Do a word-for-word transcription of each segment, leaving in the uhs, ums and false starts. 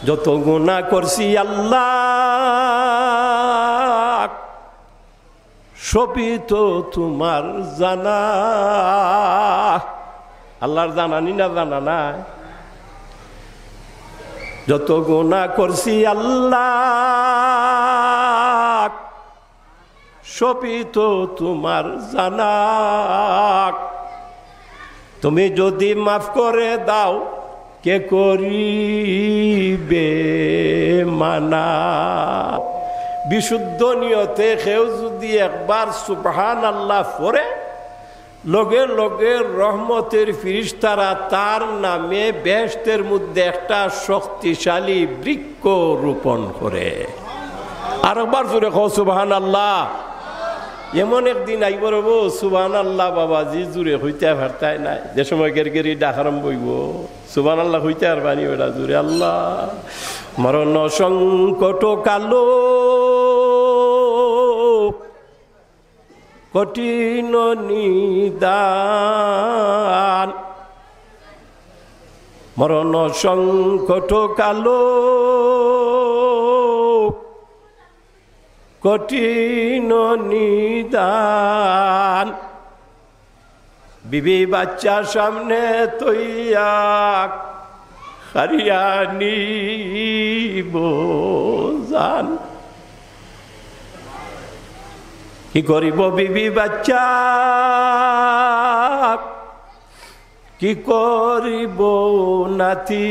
যত গুনাহ করছি আল্লাহ, সবই তো তোমার জানা। আল্লাহর জানা নি না জানা নাই? যত গুনাহ করছি আল্লাহ, সবই তো তোমার জানা। তুমি যদি মাফ করে দাও, কে করিবে মানা? বিশুদ্ধ নিয়তে কেউ যদি একবার সুবহানাল্লাহ পড়ে, লগে লগে রহমতের ফিরিস্তারা তার নামে বেহেশতের মধ্যে একটা শক্তিশালী বৃক্ষ রোপণ করে। আরেকবার জোরে কও, সুবহানাল্লাহ। এমন একদিন আইব রে বো, সুবহানাল্লাহ বাবাজি জোরে কইতে পারতায় নায়। যে সময় গেরগেরি ডাক আরম্ভ অইব, সুবহানাল্লাহ কইতে পারবা নি বেটা জোরে? আল্লাহ, মরণ সংকট কালো কঠিন নিদান, মরণ সংকট কালো কঠিন নিদান। বিবি বাচ্চা সামনে তইয়া হারিয়া নিব জান। কি করিব বিবি বাচ্চা, কি করিব নাতি?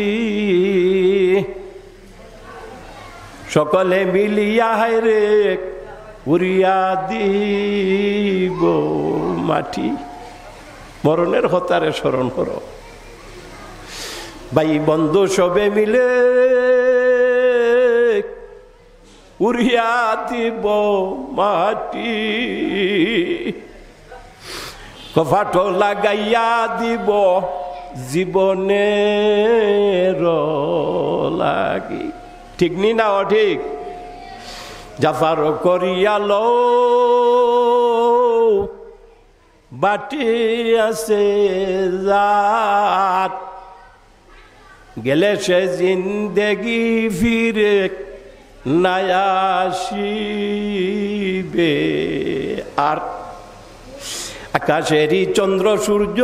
সকলে মিলিয়া হায়রে উড়িয়া দিব মাটি। মরণের কথারে স্মরণ করো। ভাই বন্ধু সবে মিলে উড়িয়া দিব মাটি। কপাটো লাগাইয়া দিব জীবনের লাগি। ঠিক নি না অঠিক? জাফার করিয়া লও বাটি আছে যার, গেলে সে জিন্দেগি ফিরে না আসিবে আর। আকাশেরই চন্দ্র সূর্য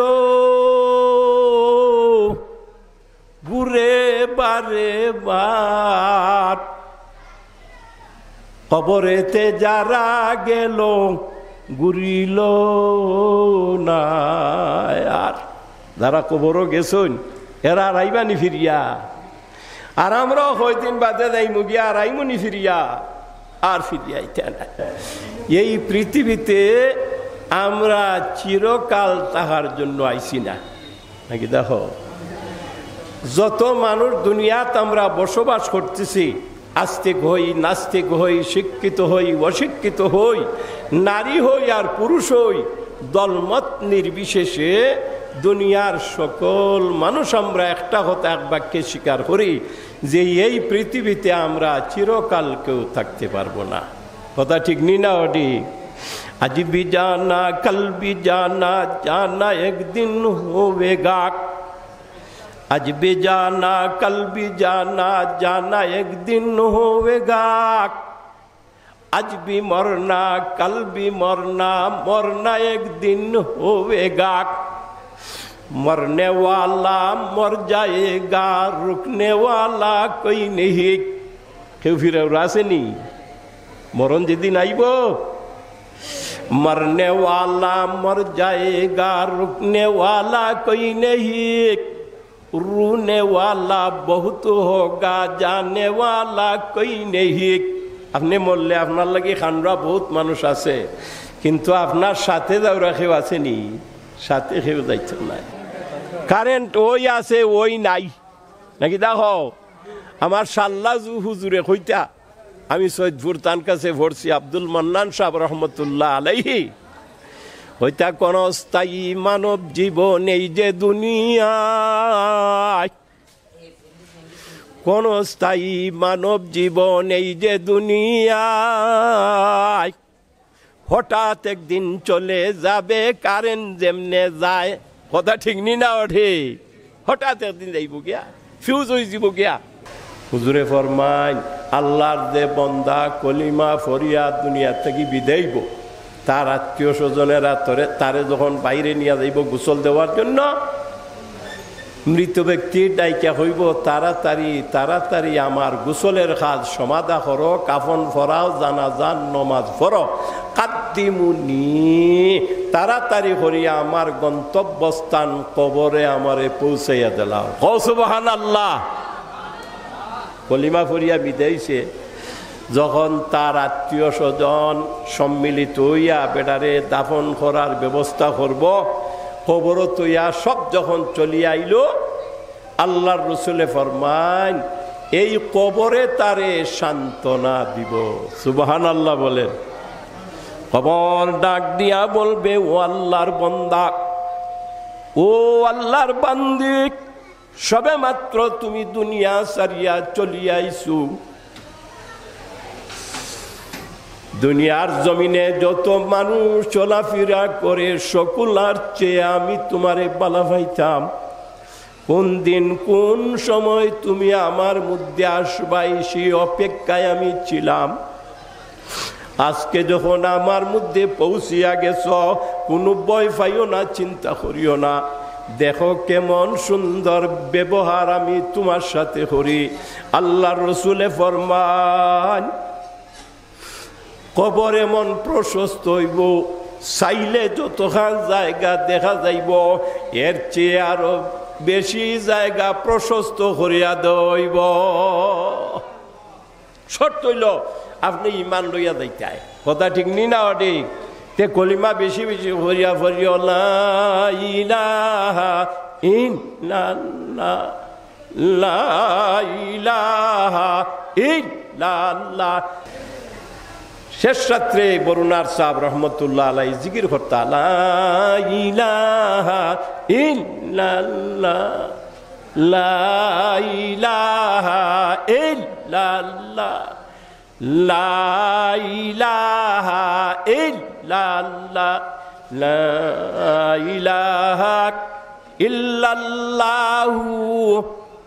ঘুরে বারে বার, কবরেতে যারা গেল ঘুরিল না আর। যারা কবরো গেছইন, এরা আর আইবা নি ফিরিয়া? আর আমরাও কয়দিন বাদে যাইমু গিয়া, আর আইমু নি ফিরিয়া? আর ফিরিয়া আইতা না। এই পৃথিবীতে আমরা চিরকাল থাকার জন্য আইছি না। নাকি দেখো, যত মানুষ দুনিয়াত আমরা বসবাস করতেছি, আস্তিক হই, নাস্তিক হই, শিক্ষিত হই, অশিক্ষিত হই, নারী হই আর পুরুষ হই, দলমত নির্বিশেষে দুনিয়ার সকল মানুষ আমরা একটা কথা এক বাক্যে স্বীকার করি যে এই পৃথিবীতে আমরা চিরকাল কেউ থাকতে পারবো না। কথা ঠিক নি না অঠিক? আজ ভি জানা, কাল ভি জানা, জানা একদিন হোগা। আজ ভি জানা, কাল ভি জানা, জানা একদিন হোগা। আজ ভি মরনা, কাল ভি মরনা, মরনা একদিন হোগা। মরনে ওয়ালা মর যায়েগা, রুকনে ওয়ালা কোই নেহি। কেউ ফিরাউর আছে নি? মরণ যেদিন আইব, মরনে ওয়ালা মর যায়েগা, রুকনে ওয়ালা কোই নেহি, রুনে ওয়ালা বহুত হোগা, জানে ওয়ালা কোই নেহি। আপনে মরলে আপনার লাগি কান্দরা বহুত মানুষ আছে, কিন্তু আপনার সাথে যাওরা কেউ আছে নি? সাথে কেউ যাইতো নায়। কারেন্ট ওই আছে, ওই নাই। নাকি দেখো, আমার শাল্লা জু হুজুরে কইতা, আমি সৈয়দপুর তান কাছে পড়ছি, আব্দুল মান্নান সাহেব রহমতুল্লাহ আলাইহি কইতা, কোন স্থায়ী মানব জীবন এই যে দুনিয়ায়, কোন স্থায়ী মানব জীবন এই যে দুনিয়ায়, হঠাৎ একদিন চলে যাবে কারেন্ট যেমনে যায়। কথা ঠিক নি না অঠিক? হঠাৎ একদিন যাইব গিয়া, ফিউজ হয়ে যাব গিয়া। হুজুরে ফরমাইন, আল্লাহর যে বন্দা কলিমা ফরিয়া দুনিয়া থাকি বিদায় অইবো, তার আত্মীয় স্বজনেরা তরে, তারে যখন বাইরে নিয়া যাইবো গোসল দেওয়ার জন্য, মৃত ব্যক্তির ডাইকা কইবো, "তাড়াতাড়ি, তাড়াতাড়ি আমার গোসলের কাজ সমাধা করো, কাফন ফরাও, জানাজার নমাজ পড়ো, কাদ্দিমুনি, তাড়াতাড়ি করিয়া আমার গন্তব্যস্থান কবরে আমারে পৌঁছাইয়া দিলাও।" কও সুবহানাল্লাহ। কলিমা ফরিয়া বিদায় অইছে, যখন তার আত্মীয় স্বজন সম্মিলিত অইয়া বেটারে দাফন করার ব্যবস্থা করবো, কবরো থইয়া সব যখন চলিয়া আইলো, আল্লাহর রসুলে ফরমাইন, এই কবরে তারে সান্ত্বনা দিবো। সুবহানাল্লাহ বলেন। কবর ডাক দিয়া বলবে, "ও আল্লাহর বন্দা, ও আল্লাহর বান্দি, সবে মাত্র তুমি দুনিয়া ছাড়িয়া চলিয়া আইছো। দুনিয়ার জমিনে যত মানুষ চলাফিরা করে, সকলার চেয়ে আমি তুমারে ভালা পাইতাম। কোন দিন, কোন সময় তুমি আমার মধ্যে আসবায়, সেই অপেক্ষায় আমি ছিলাম। আজকে যখন আমার মধ্যে পৌঁছিয়া গেছো, কুনু ভয় পাইও না, চিন্তা করিও না। দেখো কেমন সুন্দর ব্যবহার আমি তুমার সাথে করি।" আল্লাহর রসুলে ফরমাইন, কবর এমন প্রশস্ত অইবো, চাইলে যতখান জাগা দেখা যাইবো, এর চেয়ে আরো বেশি জাগা প্রশস্ত করিয়া দেওয়া অইবো। শর্ত অইলো, আপনে ইমান লইয়া যাইতায়। কথা ঠিক নি না অডি? তে কলিমা বেশি বেশি ফরিয়া ফরিও, লা ইলাহা ইল্লাল্লাহ, লা ইলাহা ইল্লাল্লাহ। শেষ রাত্রে বরুণার সাহেব রহমতুল্লাহ আলাই জিকির করতা, লা ইলাহা ইল্লাল্লাহ, লা ইলাহা ইল্লাল্লাহ, লা ইলাহা ইল্লাল্লাহ, লা ইলাহা ইল্লাল্লাহু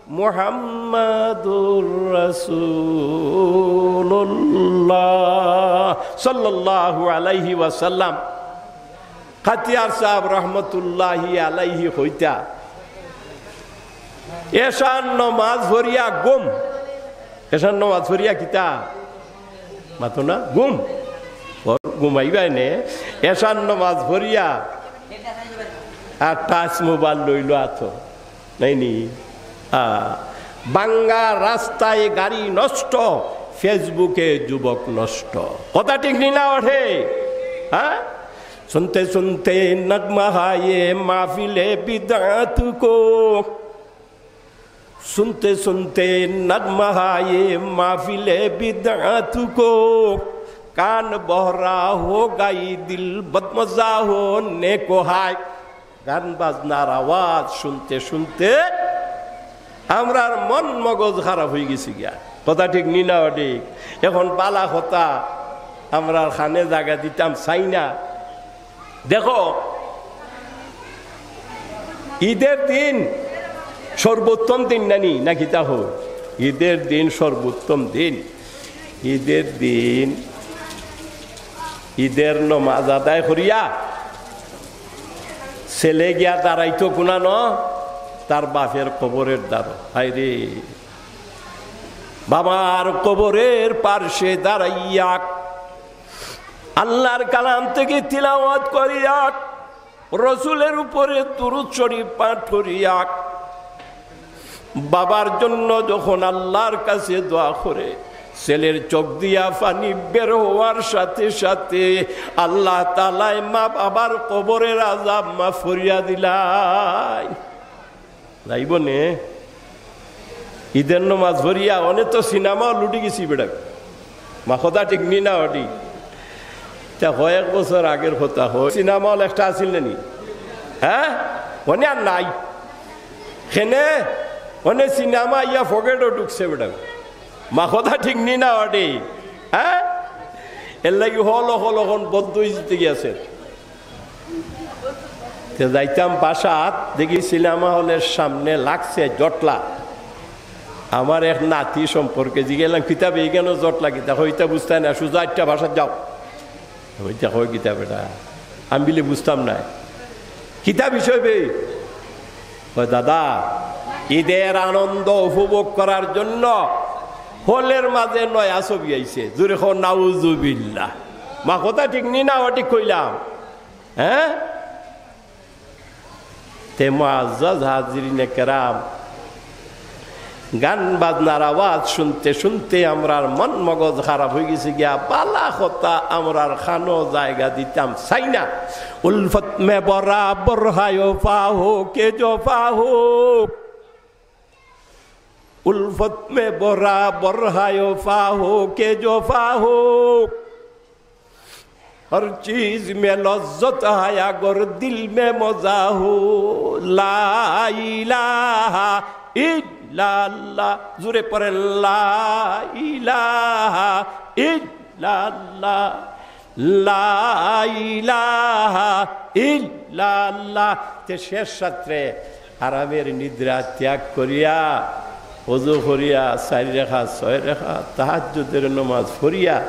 মুহাম্মাদুর রাসূলুল্লাহ সাল্লাল্লাহু আলাইহি ওয়াসাল্লাম। কাতিয়ার সাহেব রহমতুল্লাহি আলাইহি কইতা, এশার নমাজ পড়িয়া ঘুম। এশার নমাজ পড়িয়া কিতা? মাতো না? ঘুম। ঘুমাইবায় নে। এশার নমাজ পড়িয়া আর touch mobile লইলো আতো। নাই নি? আ, ভাঙ্গা রাস্তায় গাড়ি নষ্ট, Facebook-এ যুবক নষ্ট। কথা ঠিক নি না অডি? হ্যাঁ? শুনতে শুনতে নগমা হায়ে মাহফিলে বিদআত কো, শুনতে শুনতে নগমা হায়ে মাহফিলে বিদআত কো, কান বহরা হো গাই দিল বদমজা হো নেকো হায়। গান বাজনার আওয়াজ শুনতে শুনতে আমরার মন মগজ খারাপ অইগেছে গিয়া। কথা ঠিক নি না অডি? এখন ভালা কথা আমরার কানে জাগা দিতাম চাই না। দেখো, ঈদের দিন সর্বোত্তম দিন নানি, না কিতা কও? ঈদের দিন সর্বোত্তম দিন। ঈদের দিন ঈদের নমাজ আদায় করিয়া ছেলে গিয়া দাঁড়াইতো কুনানো? তার বাপের কবরের দ্বারো। হায় রে, বাবার কবরের পার্শ্বে দাঁড়াইয়া আল্লাহর কালাম থাকি তিলাওয়াত করিয়া, রসুলের উপরে দুরূদ শরীফ পাঠ করিয়া, বাবার জন্য যখন আল্লাহর কাছে দোয়া করে, ছেলের চোখ দিয়া পানি বের হওয়ার সাথে সাথে আল্লাহ তাআলায় মা বাবার কবরের আযাব মাফ করিয়া দিলাইন। যাইবো নে? ঈদের নমাজ পড়িয়া অনে তো সিনেমাও লুটি গেছি বেটা। মা কথা ঠিক নি না অডি? তা কয়েক বছর আগের কথা, সিনেমা হল একটা আছিল না নি? হ্যাঁ, অনে আর নাই। কেনে? অনে সিনেমা ইয়া পকেটো ঢুকছে বেটা। মা কথা ঠিক নি না অডি? হ্যাঁ, এর লাগি হল হল অখন বন্ধ অইযিতে গেছে। তে যাইতাম বাসাত, দেখি সিনেমা হলের সামনে লাগছে জটলা। আমার এক নাতি সম্পর্কে জিগাইলাম, "কিতা বে, ইখানো জটলা কিতা?" কয়, "ইতা বুঝতায় না, সুজা আটটা ভাষাত যাও।" আমি তা কই, "কিতা বেটা?" আমি বলি, "বুঝতাম না।" "কিতা বিষয় বে?" কয়, "দাদা, ঈদের আনন্দ উপভোগ করার জন্য হলের মাঝে নয়া ছবি আইছে।" জোরে কও, "নাউজুবিল্লাহ।" মা, কথা ঠিক নি না, ও ঠিক কইলাম? হ্যাঁ? তে মুআজ্জাজ হাজিরিনে কেরাম, গান বাজনার আওয়াজ শুনতে শুনতে আমরার মন মগজ খারাপ অইগেছে গিয়া, বালা কথা আমরার কানো জাগা দিতাম চাই না। الفت میں برابر ہے وفا ہو کہ جفا ہو، الفت میں برابر ہے وفا ہو کہ جفا ہو، ہر چیز میں لذت ہے اگر دل میں مزہ ہو۔ لا الہ الا اللہ، জোরে পড়েন, لا الہ الا اللہ، لا الہ الا اللہ। তে শেষ রাত্রে আরামের নিদ্রা ত্যাগ করিয়া, অজু করিয়া, চাইর রেকাত, ছয় রেকাত তাহাজ্জুদের নমাজ পড়িয়া,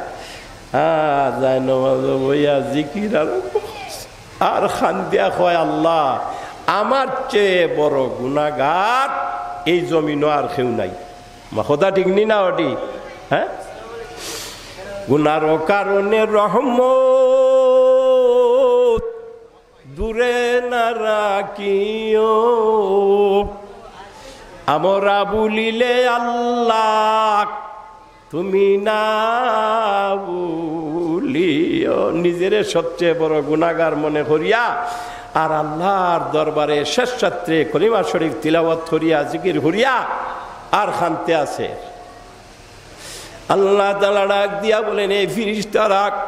হ্যাঁ, যায় নমাজো বইয়া জিকির আরম্ভ করছে। আর কান্দিয়া কয়, "আল্লাহ, আমার চেয়ে বড় গুনাগার এই জমিনো আর কেউ নাই।" মা, কথা ঠিক নি না ওটি? হ্যাঁ, গুনার কারণে রহমত দূরে না রাখিও, আমরা ভুলিলে আল্লাহ তুমি না ভুলিও। নিজেরে সবচেয়ে বড় গুনাগার মনে করিয়া আর আল্লাহর দরবারে শেষ রাত্রে কলিমা শরীফ তিলাওয়াত করিয়া, জিকির করিয়া আর কানতে আছে। আল্লাহ তাআলা ডাক দিয়া বলেন, "এই ফিরিস্তারা,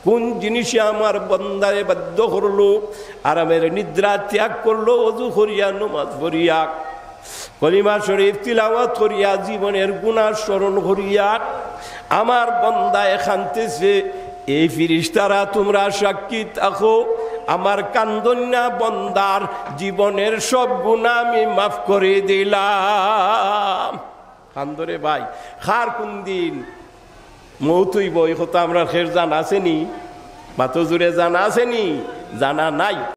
কোন জিনিসে আমার বন্দারে বাধ্য করলো? আরামের নিদ্রা ত্যাগ করলো, অজু করিয়া, নমাজ পড়িয়া, কলিমা শরীফ তিলাওয়াত করিয়া, জীবনের গুনাহ স্মরণ করিয়া আমার বন্দায় কানতেছে। এই ফিরিস্তারা, তোমরা সাক্ষী থাকো, আমার কান্দন্না বন্দার জীবনের সব গুনাহ আমি মাফ করে দিলাম।" কান্দরে ভাই, কার কোন দিন মউত অইবো, ই কথা আমরার কেউর জানা আছে নি? মাতো জোরে, জানা আছে নি? জানা নাই।